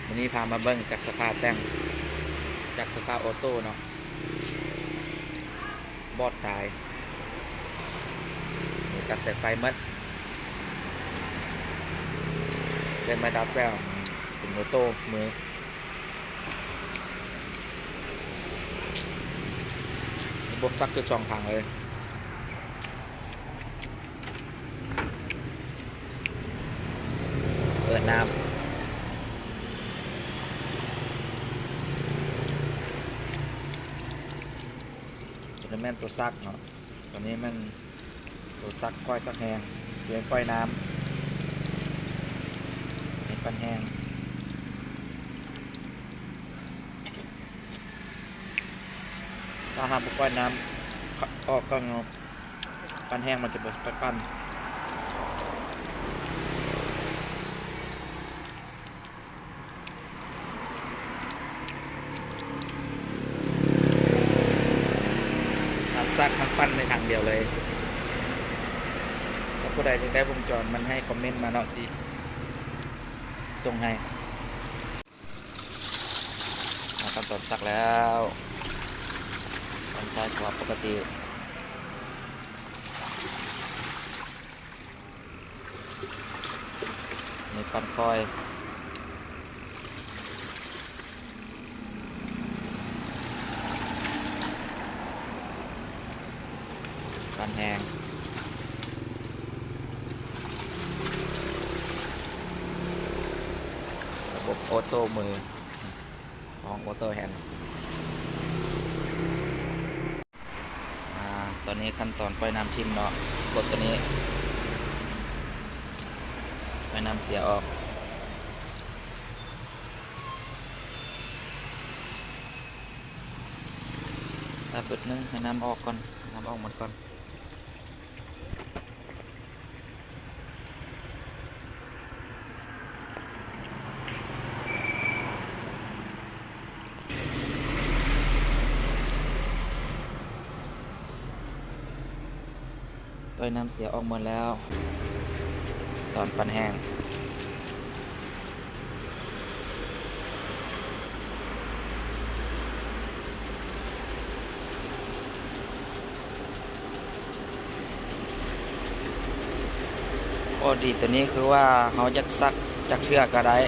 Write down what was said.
ມື້ນີ້ພາມາເບິ່ງຈັກສະພາແຕ່ງ ຈັກສະພາໂອໂຕ້ເນາະ ບອດຕາຍ ຈັບສາຍໄຟໝົດ ເລີຍມາດັດແຊວ ເປັນໂອໂຕ້ມື ລະບົບຊັກຄືສອງທາງເລີຍ. ເປີດນ້ຳ ຕົວນີ້ແມ່ນຕົວຊັກເນາະ ຕົວນີ້ແມ່ນຕົວຊັກ ກ້ອຍຊັກແຮງ ຕົວປ້ອຍນ້ຳ ໃຫ້ປັ່ນແຮງ. ຖ້າຫາກບໍ່ປ່ອຍນ້ຳອອກກໍປັ່ນແຮງ ມັນຈະບໍ່ຄ່ອຍປັ່ນ. ທັງຊັກທັງປັ່ນໃນຖັງດຽວເລີຍ. ຖ້າຜູ້ໃດຢາກໄດ້ວົງຈອນມັນໃຫ້ຄອມເມັນມາເນາະ ຊິສົ່ງໃຫ້. ມາຂັ້ນຕອນຊັກແລ້ວ ປັ້ນຊ້າຍຂວາປົກກະຕິ ນີ້ປັ້ນຄ່ອຍ ປັ່ນແຮງ ລະບົບໂອໂຕ້ມື ຂອງໂອໂຕ້ແຮນ. ອາ ຕອນນີ້ຂັ້ນຕອນປ່ອຍນ້ຳຖິ້ມເນາະ ກົດຕົວນີ້ ປ່ອຍນ້ຳເສຍອອກ ຖ້າບຶດໜຶ່ງໃຫ້ນ້ຳອອກກ່ອນ ໃຫ້ນ້ຳອອກໝົດກ່ອນ. ປ່ອຍນ້ຳເສຍອອກໝົດແລ້ວ ຕອນປັ່ນແຮງ. ຂໍ້ດີຕົວນີ້ຄືວ່າເຮົາຢາກຊັກຈັກເທື່ອກໍໄດ້